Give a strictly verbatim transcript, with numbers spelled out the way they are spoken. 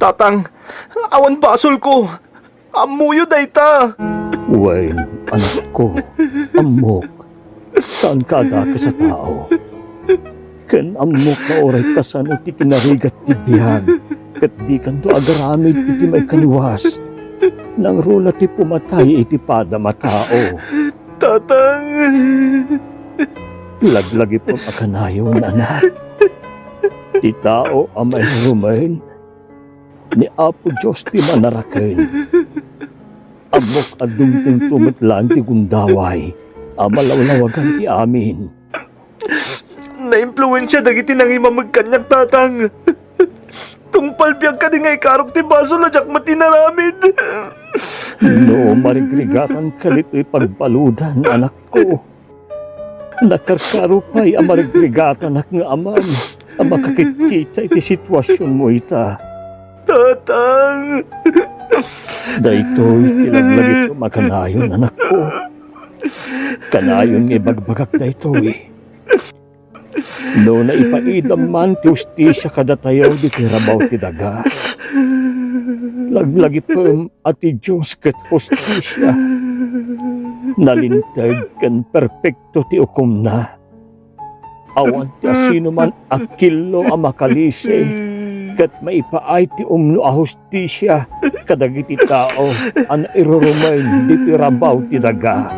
Tatang, awan basolko. Ammoyo dayta. Wen, anakko, ammok, saanka a dakes a tao. Ken ammok nga uray kasano ti kinarigat ti biag, ket dikanto agaramid iti maikaliwas. Nangruna ti pumatay iti padam a tao. Tatang! Laglagipem a kanayon, anak. Ti tao a mairurumen, ni Apo Dios ti manaraken. Ammok a dumtengto met laeng ti gundaway a malawlawagan ti amin. Naimpluensia dagiti nangimameg kaniak, Tatang. Tungpal biag kadi nga ikarok ti basol a diak met inaramid. No marigrigatanka ditoy pagbaludan, anakko, nakarkaro pay a marigrigatanak nga amam a makakitkita iti situasionmo ita. Tatang! Daytoy ti laglagipem a kanayon, anakko. Kanayon nga ibagbagak daytoy. No naipaidam man ti hustisia kadatayo ditoy rabaw ti daga, laglagipem a ti Dios ket hustisia. Nalinteg ken perpekto ti ukomna. Awan ti asinoman a killo a makalisi ket maipaay ti umno a hustisia kadagiti tao a nairurumen ditoy rabaw ti daga.